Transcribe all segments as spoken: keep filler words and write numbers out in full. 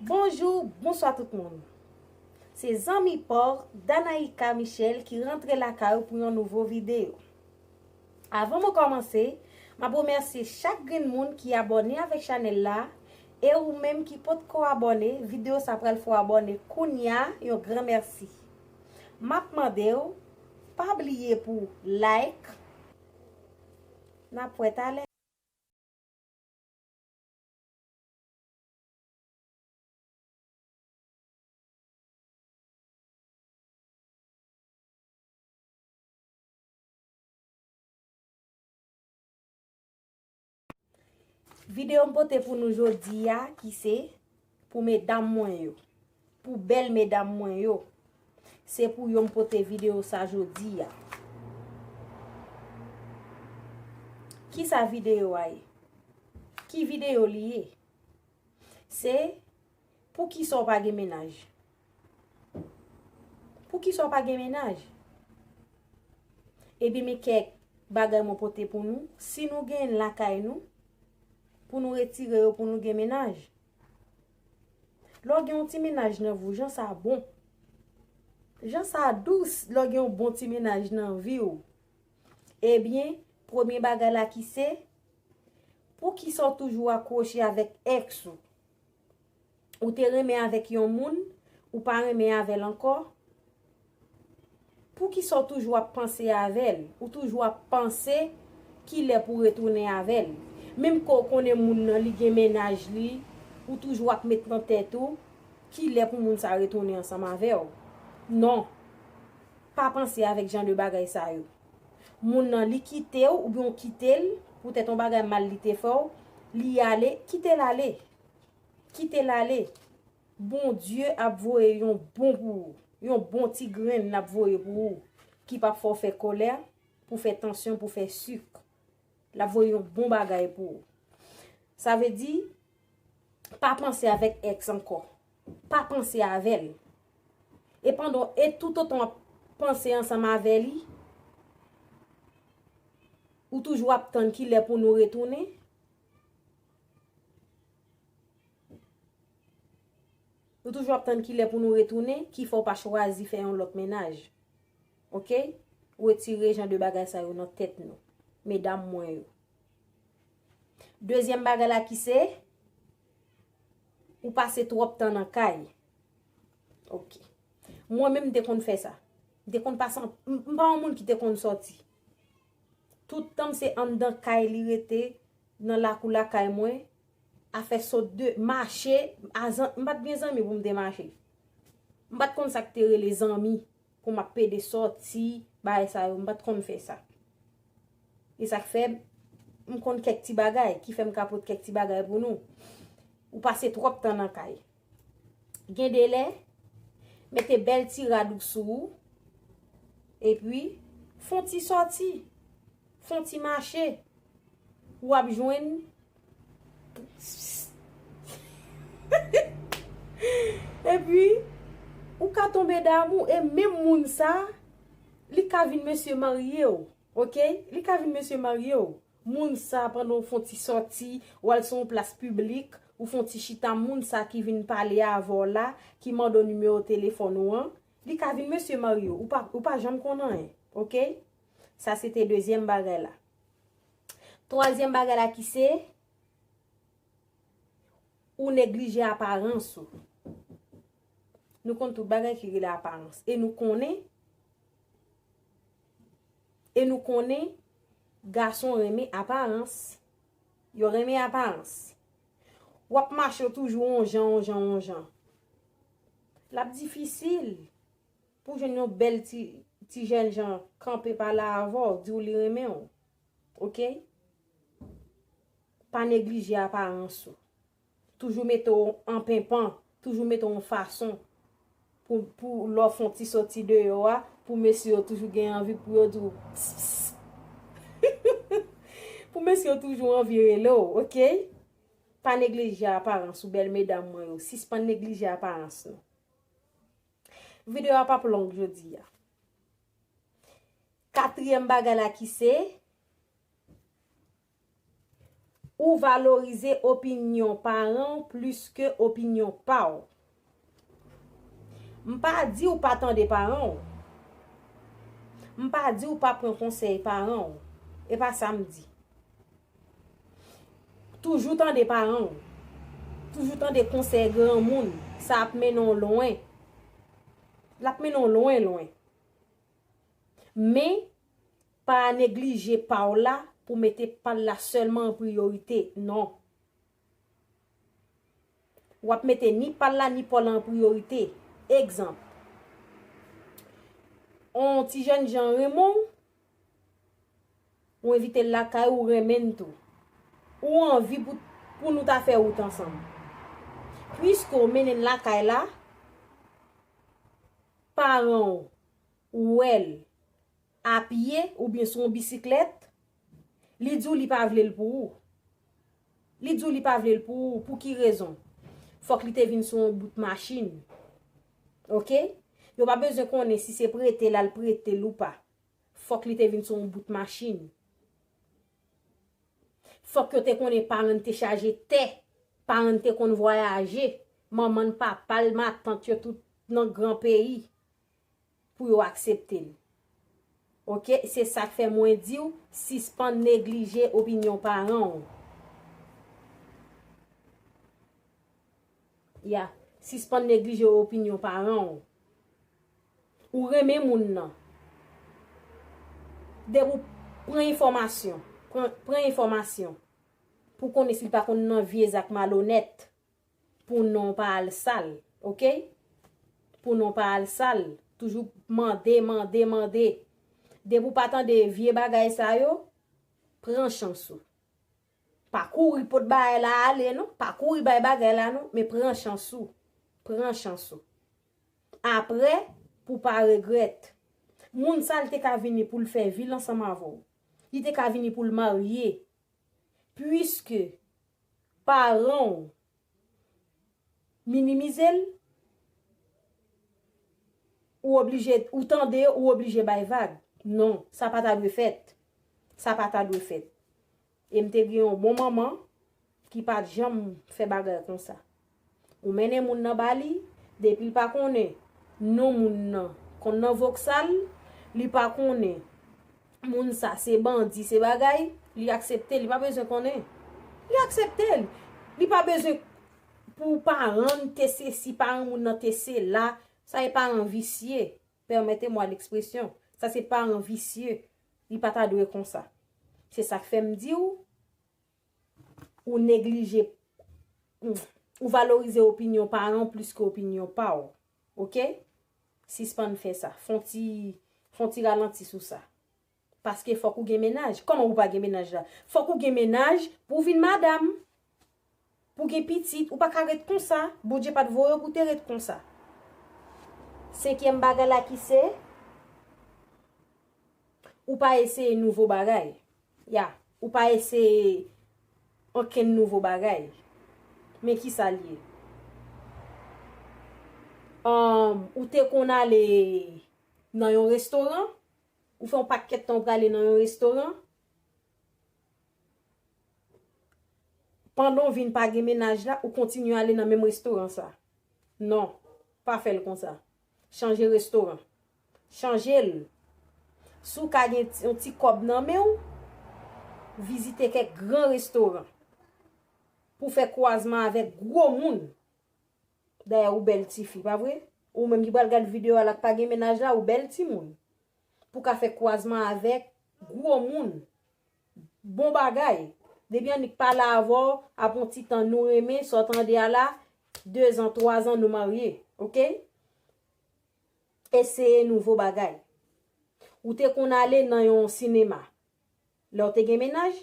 Bonjou, bonswa tout moun. Se zanmi pa w, Danaïka Michel, ki rantre lakay ou pou yon nouvo videyo. Avan mwen kòmanse, m ap remèsye chak grenn moun ki abòne avèk chanèl la, e ou menm ki potko abòne, videyo sa pral fè w abòne kounya, yon gran mèsi. M ap mande w, pa bliye pou like. N ap wè talè. Videyo m pote pou nou jodi a, ki se pou medam mwen yo, pou bèl medam mwen yo. Se pou yo m pote videyo sa jodi a. Kisa videyo a ye? Ki videyo li ye? Se poukisa w pa gen mennaj? Poukisa w pa gen mennaj? Epi men kèk bagay mwen pote pou nou. Si nou genyen l lakay nou, pou nou retire yo pou nou gen mennaj. Lè w gen yon ti mennaj nan vi w, jan sa bon. Jan sa dous lè w gen yon bon ti mennaj nan vi w. Ebyen, premye bagay la ki se, poukisa w toujou akwoche avèk èks ou? Ou te renmen avèk yon moun, ou pa renmen avè l ankò. Poukisa w toujou ap panse avè l? Ou toujou ap panse kilè pou w retounen avè l. Menm ke w konnen moun nan li gen mennaj li, ou toujou ap met nan tèt ou kilè pou moun sa retounen ansanm avè w. Non. Pa panse avèk jan de bagay sa yo. Moun nan li kite w oubyen w kite l, poutèt yon bagay mal li te fè w, li ale, kite l ale. Kite l ale. Bondye ap voye yon bon pou ou. Yon bon ti grenn l ap voye pou ou. Ki p ap fè w fè kòlè, pou fè tansyon, pou fè sik. L ap voye yon bon bagay pou ou. Sa vle di, pa panse avèk èks ankò. Pa panse avè l. E pandan, e toutotan w ap panse ansanm avè li, ou toujou ap tann kilè pou nou retounen. Nou toujou ap tann kilè pou nou retounen, ki fè w pa chwazi fè yon lòt mennaj. Oke? Retire jan de bagay sa yo nan tèt nou. Medam mwen yo. Dezyèm bagay la ki se, ou pase twòp tan nan kay. Oke. Mwen menm, m te konn fè sa. M te konn pase an, m, m pa yon moun ki te konn sòti. Tout tan m se anndan kay li rete, nan lakou lakay mwen, afè sot de, mache, a zan-, m pa t gen zanmi pou m te mache. M pa t konn sa k te rele zanmi, pou m ap pede sòti, bagay sa yo, m pa t konn fè sa. E sa k fè, m konn kèk ti bagay, ki fè m ka pot kèk ti bagay pou nou. Ou pase twòp tan nan kay. Gen de lè, mete bèl ti rad ou sou ou, epi fè on ti sòti, fè on ti mache, w ap jwenn. Epi, ou ka tonbe damou, e menm moun sa, li ka vin mesye marye w, oke? Li ka vin mesye marye w. Moun sa, pandan w fè on ti sòti, w al sou yon plas piblik, ou fè on ti chita, moun sa ki vin pale avè w la, ki mande w nimewo telefòn ou an, li ka vin mesye marye w. Ou pa, ou pa janm konn anyen, oke? Sa se te dezyèm bagay la. Twazyèm bagay la ki se, ou neglije aparans ou. Nou konn tout bagay ki rele aparans. E nou konnen, e nou konnen gason renmen aparans. Yo renmen aparans. W ap mache toujou on jan, on jan, on jan. L ap difisil pou jwenn yon bèl ti, ti jènjan kanpe pale avè w, di w li renmen w. Oke? Pa neglije aparans ou. Toujou mete w an penpan, toujou mete w an fason pou, pou lè w fè on ti sòti deyò a, pou mesye yo toujou gen anvi pou yo di w ps, ps. Pou mesye yo toujou anvi rele w, oke? Pa neglije aparans ou, bèl medam mwen yo. Sispann neglije aparans nou. Videyo a p ap long jodi a. Katriyèm bagay la ki se, Ou valorize opinyon paran w plis ke opinyon pa w. M pa di w pa tande paran w. M pa di w pa pran konsèy paran w. E pa sa m di. Toujou tande paran w. Toujou tande konsèy granmoun. Sa ap mennen w lwen. L ap mennen w lwen, lwen. Men, pa neglije pa w la pou mete pa l la sèlman an priyorite. Non. W ap mete ni pa l la ni pa w la an priyorite. Egzanp, on ti jèn jan renmen w, ou envite l lakay ou, renmen l tou. Ou anvi pou, pou nou ta fè wout ansanm. Piske w mennen l lakay la, paran w wè l a pye oubyen sou yon bisiklèt, li di w li pa vle l pou ou. Li di w li pa vle l pou ou. Pou ki rezon? Fòk li te vin sou yon bout machin. Oke? Yo pa bezwen konnen si se prete l al prete l ou pa. Fòk li te vin sou yon bout machin. Fòk yo te konnen paran l te chaje tè. Paran l te konn vwayaje. Manman l, papa l, matant yo tout nan gran peyi pou yo aksepte l. Oke? Se sa k fè mwen di w, sispann neglije opinyon paran w. Ya, sispann neglije opinyon paran w. Ou renmen moun nan. Depi w pran enfòmasyon, pran, pran enfòmasyon pou konnen si l pa konn nan vye zak malonèt, pou non w pa al sal, oke? Pou non w pa al sal, toujou mande, mande, mande. Depi w pa tande vye bagay sa yo, pran chans ou. Pa kouri pot bagay la ale non, pa kouri bay bagay la non, men pran chans ou. Pran chans ou. Apre, pou pa regrèt. Moun sa l te ka vini pou l fè vi l ansanm avè w. Li te ka vini pou l marye. Piske paran w minimize l, ou oblije, ou tande yo, ou oblije bay vag. Non, sa pa ta dwe fèt. Sa pa ta dwe fèt. E m te gen yon bon manman ki pa t janm fè bagay konsa. Ou mennen moun nan ba li, depi l pa konnen non moun nan, konn nan voksal, li pa konnen moun sa se bandi, se bagay, li aksepte, li pa bezwen konnen. Li aksepte l. Li pa bezwen pou paran l te sesi, paran moun nan te sela. Sa e paran visye. Permettez-moi l'expression. Sa se paran visye. Li pa ta dwe konsa. Se sa k fè m di w, ou neglije, ou valorize opinyon paran w plis ke opinyon pa w. Oke? Sispann fè sa. Fè on ti, fè on ti ralanti sou sa. Paske fòk ou gen mennaj. Kòman ou pa gen mennaj la? Fòk ou gen mennaj pou w vin madanm. Pou w gen pitit, ou pa ka ret konsa. Bondye pa t voye w pou w te ret konsa. Senkyèm bagay la ki se, ou pa eseye nouvo bagay. Ya, ou pa eseye ankenn nouvo bagay. Men ki sa l ye? Ann, ou te konn ale nan yon restoran, ou fè yon pakèt tan ou prale nan yon restoran, pandan w vin pa gen mennaj la, ou kontinye ale nan menm restoran sa. Non, pa fè l konsa. Chanje restoran. Chanje l. Si w ka gen ti, yon ti kòb nan men w, vizite kèk gran restoran. Pou w fè kwazman avèk gwo moun. Dayè, ou bèl tifi, pa vre? Ou menm ki pral gad videyo a la k pa gen mennaj la, ou bèl timoun. Pou w ka fè kwazman avèk gwo moun. Bon bagay. Depi annik pale avè w, apre yon ti tan nou renmen, sa w tande a la, dezan, twazan nou marye. Oke? Eseye nouvo bagay. Ou te konn ale nan yon sinema. Lè w te gen mennaj,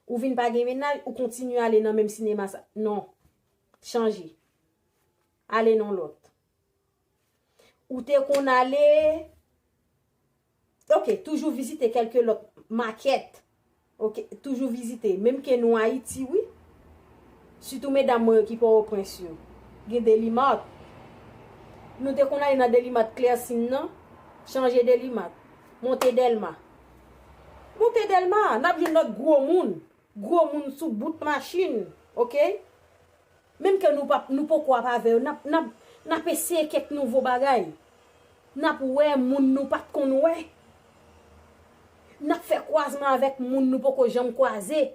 ou vin pa gen mennaj, ou kontinye ale nan menm sinema sa. Non. Chanje. Ale nan lòt. Ou te konn ale, oke, toujou vizite kèlke lòt makèt. Oke, toujou vizite. Menm ke nou Ayiti, wi. Sitou medam mwen yo ki Pòtoprens yo. Gen Deli Mart. Nou te konn ale nan Deli Mart Klèsin nan. Chanje Deli Mart. Monte Dèlma. Monte Dèlma, n ap jwenn lòt gwo moun. gwo moun sou bout machin, oke? Menm ke nou p ap, nou poko ap avè yo, n ap, n ap, n ap eseye kèk nouvo bagay. N ap wè moun nou pa t konn wè. N ap fè kwazman avèk moun nou poko janm kwaze.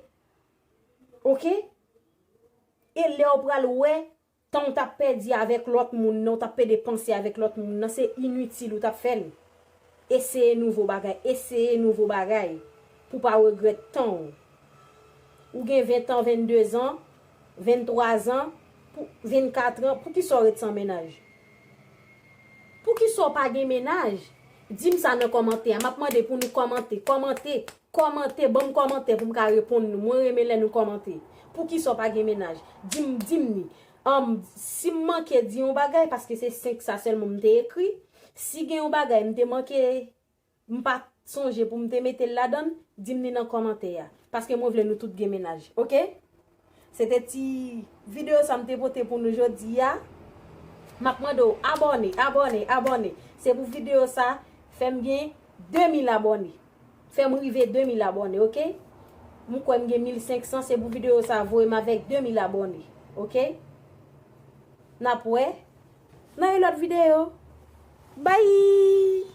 Oke? E lè w pral wè, tan w t ap pèdi avèk lòt moun nan, w t ap pede panse avèk lòt moun nan, se initil ou t ap fè l. Eseye nouvo bagay, eseye nouvo bagay pou w pa regrèt tan w. Ou gen ven an, venndezan, venntwazan, pou, vennkat an, poukisa w ret san mennaj? Poukisa w pa gen mennaj? Di m sa nan kòmantè a. M ap mande pou nou kòmante, kòmante, kòmante, ban m kòmantè pou m ka reponn nou. Mwen renmen lè nou kòmante. Poukisa w pa gen mennaj? Di m, di m ni. Ann, si m manke di yon bagay, paske se senk sa sèlman m te ekri, si gen yon bagay m te manke, m pa sonje pou m te mete l ladan l, di m ni nan kòmantè a. Paske mwen vle nou tout gen mennaj, oke? Se te ti videyo sa m te pote pou nou jodi a. M ap mande w abòne, abòne, abòne. Se pou videyo sa fè m gen de mil abòne. Fè m rive de mil abòne, oke? M kwè m gen mil senk san, se pou videyo sa voye m avèk de mil abòne, oke? N ap wè nan yon lòt videyo. Bye!